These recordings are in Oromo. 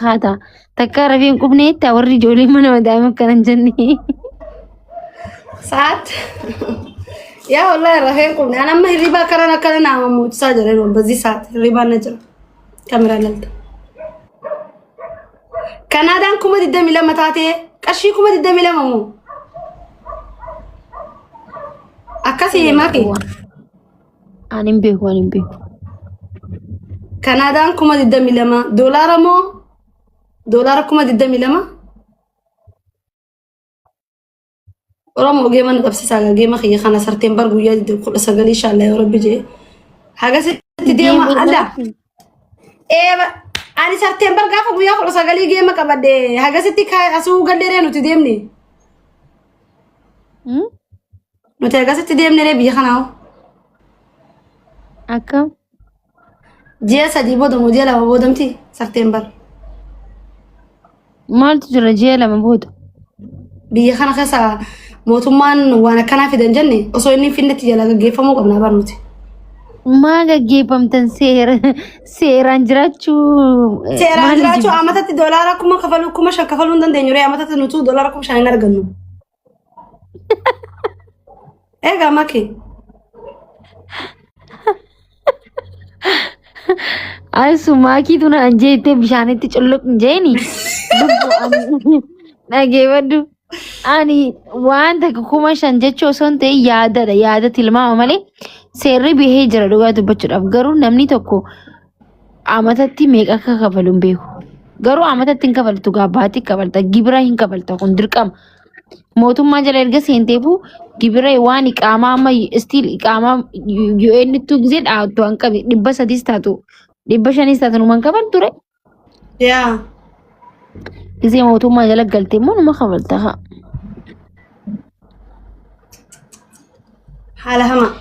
Haata takka rafee hin qubne jettaa warri ijoollee mana madaamii akkana hin jenne. Sa'aat. Yaa wallahi rafee hin qubne. Ani amma hirribaa akkana akkana naa mammuuchisaa jira yeroo bazii sa'aat hirribaan na jira. Kameraa lalta. Kanaadaan 22,000 taatee qarshii 22,000 moo? Akkasii maki. Ani hin beeku ani hin beeku. Kanaadaan 22,000 doolaara moo doolaara 22,000? Oromoo geema nu qabsiisaa gaa geema kiyya kana sarteen guyyaa 19 inshallah yoo rabbi jee. Hagasitti deema Geema alla. irratti Eeba ani sarteen gaafa guyyaa 19 geema qabadhe hagasitti asuu galleeree nuti deemne. Hmm? Nuti hagasitti deemne biyya kanaa hoo. Akkam? Ji'a 3 booda moo ji'a 2 boodamti sarteen bar. Maaltu jira ji'a 2 booda? Biyya kana keessa mootummaan waan akkanaa fidan jenne osoo inni hin finnetti jala gaggeeffamuu qabna bar nuti. Maa gaggeeffamtan seera seeraan jiraachuu Seeraan maali jiraachuu jibbu? amatatti doolaara kuma kafaluu 5,000 kafaluu hin dandeenyu ree amatatti nutu doolaara 5,000 hin argannu. Egaa maki. Ay sumaakiitu naan jeettee bishaanitti culluq hin jeeni. Lubbu ani dhageeffadhu. Ani waan takka 5,000 jechuu osoo hin ta'in yaadadha yaada tilmaama malee seerri bahee jira dhugaa dubbachuudhaaf garuu namni tokko amatatti meeqa akka kafalu hin beeku. Garuu amatatti hin kafaltu gaabbaatti kafalta gibira hin kafalta kun dirqama. Mootummaa jala erga seenteefu gibira waan iqaamaa amma istiil iqaamaa UN ttuu gisee dhaattu an qabi 300s taatu 500s taatu numan kafal ture. Yaa. Gisee mootummaa jala galte immoo numa kafalta haa. Haala hamaa.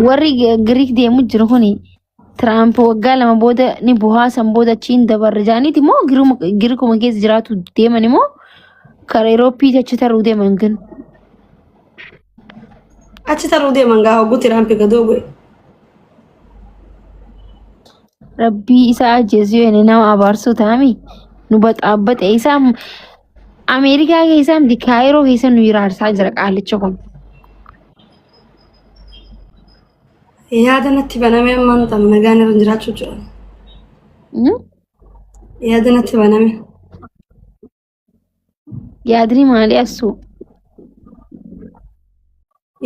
Warri Giriik deemu jiru kuni Tiraamp waggaa 2 booda ni buhaa san booda achiin dabarra jaaniiti moo Giriikuma keessa jiraatu deeman immoo karaa Irooppii achi taruu deeman gin. Achi taruu deeman gaa hogguu Tiraamp gadoo bu'e. Rabbii isaa ajjeesuu yoo inni nama abaarsuu ta'ami nu baxaabbaxe isaa Ameerikaa keessaa miti Kaayiroo keessa nu hiraarsaa jira qaalicha kun. Yaada natti baname ammaan tana nagaan irra jiraachuu jira. Yaada natti baname. Yaadni maalii assuu?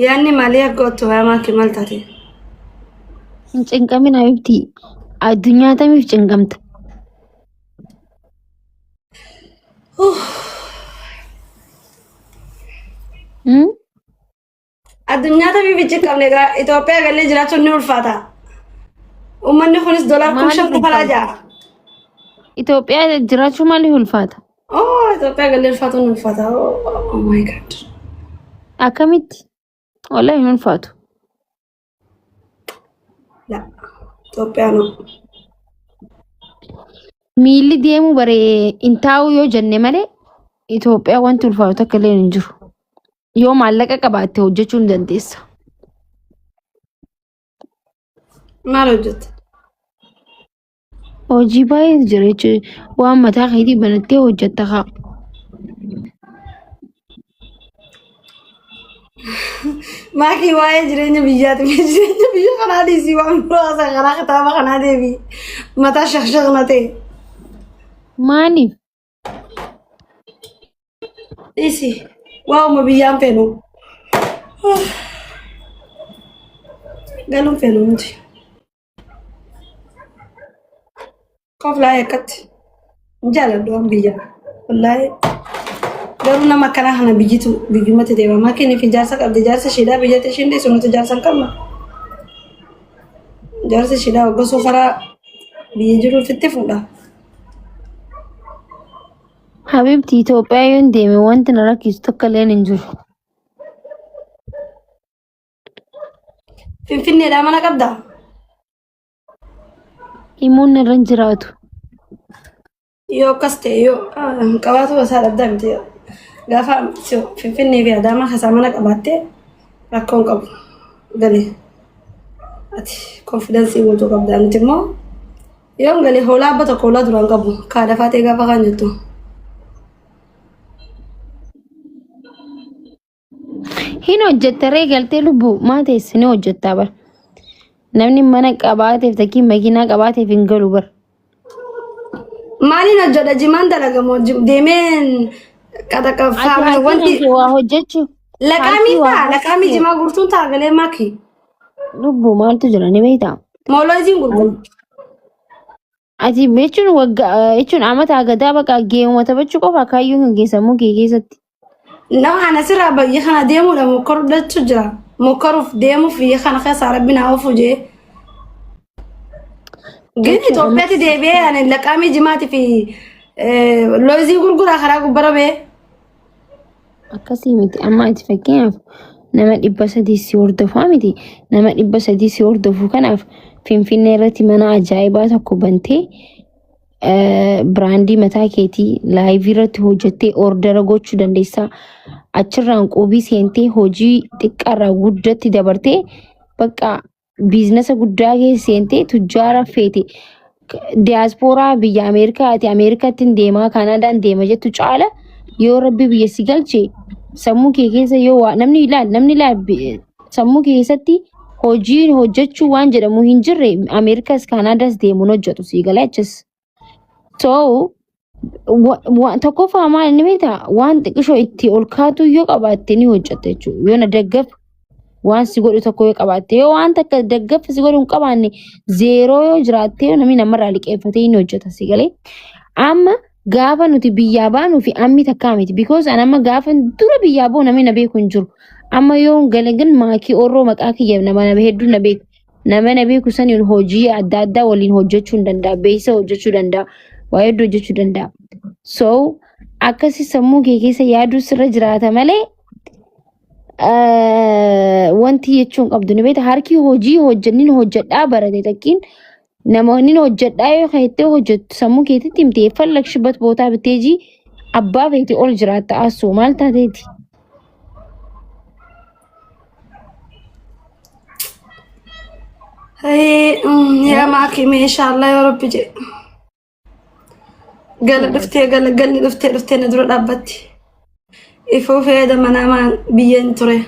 Yaadni maalii akka otto waamaa kee maal taate? Hin cinqamin habibti. Addunyaa tamiif cinqamta? Hmm? Addunyaa tamiif hin cinqamne egaa Itoophiyaa galee jiraachuun ni ulfaata. Uummanni kunis doolaar kum Maaliif shan kafalaa ulfaata? jira. Itoophiyaa jiraachuu maaliif ulfaata? Oh, Itoophiyaa galee ulfaatuun ni ulfaata. Oh, oh my God. Akkamitti? Wallahi hin ulfaatu. La, Itoophiyaa no. Miilli deemuu bare hin taa'u yoo jenne malee Itoophiyaa wanti ulfaatu takka illee hin jiru. Yoo maallaqa qabaatte hojjechuu ni dandeessa. Maal hojjetta? Hojii baay'eetu jira jechuudha. Waan mataa keetii banattee hojjetta kaa. Maakii waa'ee jireenya biyyaati. Jireenya biyya kanaa dhiisii waan biroo haasaa karaa kitaaba kanaa deebii. Mataa shaqshaqna ta'e. Maaliif? Dhiisi. Waa'uma biyyaan feenu. Galuun feenu nuti. Koflaa akkatti. Hin jaaladhu waan biyya. Wallaahi. Garuu nama akkanaa kana biyyitu biyyumatti deema. Makiin fi jaarsa qabdi. Jaarsa isheedhaa biyyatti ishiin dhiisu nuti jaarsa hin qabnu. Jaarsa isheedhaa hoggasuu karaa biyya jiru ofitti fuudha. Habibti Itoophiyaa yoon deeme wanti na rakkisu tokko illee hin jiru. Finfinneedhaa mana qabdaa? Himuun irra hin jiraatu. Yoo akkas ta'e yoo qabaatu isaa dhabdaa miti. Gaafa Finfinnee fi Adaamaa keessaa mana qabaattee rakkoo hin qabu. Gali. Ati konfidansii guutuu qabdaa nuti immoo Yoon galee hoolaa abba tokko hoolaa duraan qabu. Kaadha faatee gaafa kaan jettu. Hin hojjetta ree galtee lubbuu maa teessi ni hojjettaa bar. Namni mana qabaateef takkii makiinaa qabaateef hin galu bar. Maaliin hojjedha jimaan dalagamoo deemeen Ati qaxaqaffaa harki wanti kan kee waa hojjechuu laqaamii harki waa ta'a laqaamii hojjechuu jimaa gurtuun ta'a galee maki lubbuu maaltu jira ni beektaa? mooloojiin gurguru. Ati jechuun waggaa jechuun amata agadaa baqa geemuma taphachuu qofa kaayyoon kan keessamuu kee keessatti. Nama ana sirraa biyya kana deemuudha mokkorudhachu jira. Mokkoruuf deemuuf biyya kana keessaa rabbi naa ofu jee. Gin Jechuun amma Itoophiyaatti deebi'ee ani laqaamii jimaatii fi loozii gurguraa karaa gubbara ba'ee. Akkasii miti amma ati fakkeenyaaf nama 300 si hordofaa miti nama 300 si hordofu kanaaf Finfinnee irratti mana ajaa'ibaa tokko bantee biraandii mataa keetii laayivii irratti hojjettee ordara gochuu dandeessaa achirraan quubii seentee hojii xiqqaarraa guddatti dabartee bakka biizinasa guddaa keessa seentee tujjaara feete diyaaspooraa biyya Ameerikaa ati Ameerikaatti hin deemaa Kaanaadaan deema jettu caala yoo rabbi biyya si galche sammuu kee keessa yoo waa namni ilaal namni ilaal sammuu kee keessatti hojii hojjechuu waan jedhamu hin jirre Ameerikaas Kaanaadaas deemuun hojjetu sii galee achis. So tokkoffaa maal inni beektaa waan xiqqishoo itti ol kaatu yoo qabaatte ni hojjetta jechuudha. Yoo na daggaf waan si godhu tokko yoo qabaatte yoo waan takka daggaf si godhu hin qabaanne zeeroo yoo jiraatte namni namarraa liqeeffatee ni hojjeta si galee. Amma gaafa nuti biyyaa baanuu fi ammi takkaa miti because an amma gaafa dura biyyaa bahu namni na beeku hin jiru. Amma yoo hin gale gan maakii orroo maqaa kiyya nama na hedduu na beeku. Nama na beeku saniin hojii adda addaa waliin hojjechuu hin danda'a. Beeksisa hojjechuu danda'a. Waa hedduu hojjechuu danda'a. So akkasi sammuu kee keessa yaaduu sirra jiraata malee wanti jechuun qabdu ni beekta. Harki hojii hojjennin hojjedhaa barate takkiin namoonni hojjedhaa yoo keettee hojjettu sammuu keetitti himte fallakshibat bootaa bitteejii abbaa feete ol jiraatta asuu maal taateeti? Yaa maakii inshallah yoo rabbi jedhe. Gala dhuftee gala galli dhuftee dhuftee na dura dhaabbatti. Ifuu fayyada manaa maan biyyeen ture.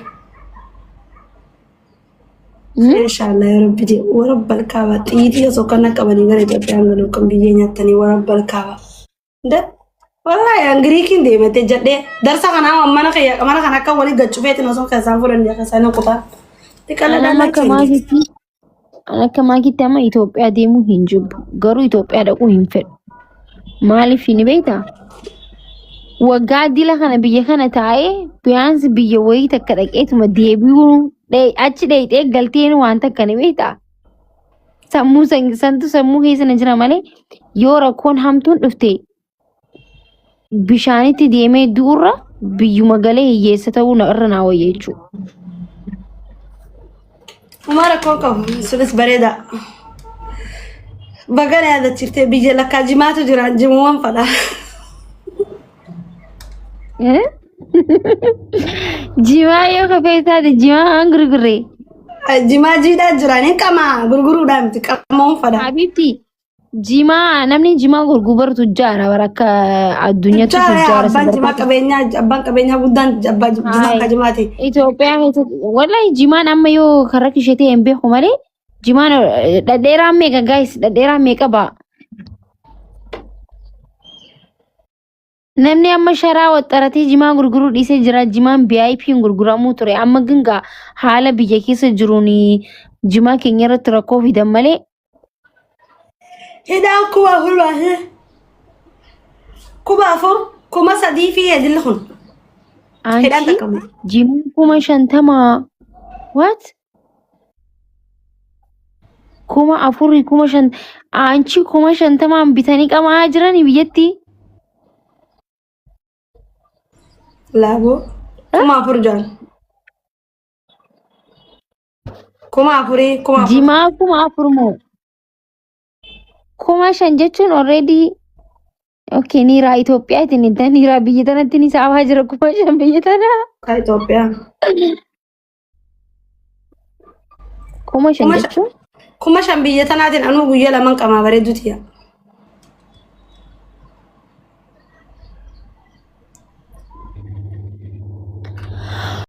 Inshallah yoo rabbi jedhe warabbal kaaba xiyyitii osoo kana qabanii gara Itoophiyaan galu kan biyyee nyaatanii warabbal kaaba. Da wallahi an Giriikiin deemate jedhee darsa kanaa mana kiyya mana kana akka walii gaccufeetiin osoo keessaan fudhannee keessaan kutaa. Xiqqala Anam dhalaa akka keenya. maakitti an akka maakitti amma Itoophiyaa deemuu hin jibbu. Garuu Itoophiyaa dhaquu hin fedhu. Maaliif ni beektaa? Waggaa dila kana biyya kana taa'ee biyaansi biyya wayii takka dhaqeetuma deebi'uu achi dheeyxee galteen waan takka ni beektaa? Sammuu santu sammuu keessa na jira malee yoo rakkoon hamtuun dhufte bishaanitti deemee du'urra biyyuma galee hiyyeessa ta'uu na irra naa wayya jechuudha. Uma rakkoo qabu sunis bareeda. Bagana yaadachiiftee biyya lakkaa jimaatu jira jimuuwwan fadha. Eh? Jimaa yoo kafee taate jimaa waan gurgurre. Jimaa jiidhaa jira ni qama gurguruudhaan miti qamuun fadha. Habiibti jimaa namni jimaa gurguru bara tujjaara bara akka addunyaatti Tujjaara tujjaara abbaan jimaa sadarkaa qabeenyaa abbaan qabeenyaa guddaan abbaa jimaa Hayi. akka jimaati. Itoophiyaa keessatti wallahi jimaan amma yoo karra kishee ta'e hin beeku malee jimaan dhadheeraan meeqa gaayis dhadheeraan meeqa ba'a. Namni amma sharaa waxxaratee jimaa gurguruu dhiisee jira. Jimaan VIP'n gurguramuu ture. Amma gingaa haala biyya keessa jiruun jimaa keenya irratti rakkoo fidan malee Hidhaan 4000 baasee 4000 3000 fi hedilli kun hidhaan anchi takka jimaan 50,000 what 4000 5,000 anchi 50,000 bitanii qamaa jiranii biyyatti. Laaboo 4000 jaan 4000 4000. Jimaa 4000 moo 5,000 jechuun already okay niiraa Itoophiyaatiin hin ta'in niiraa biyya tanatti ni saafaa jira 5,000 biyya tanaa. Ka Itoophiyaa. 5,000 Kuma jechuun 5000 biyya tanaatiin anuu guyyaa laman qamaa bareeddu tiyya.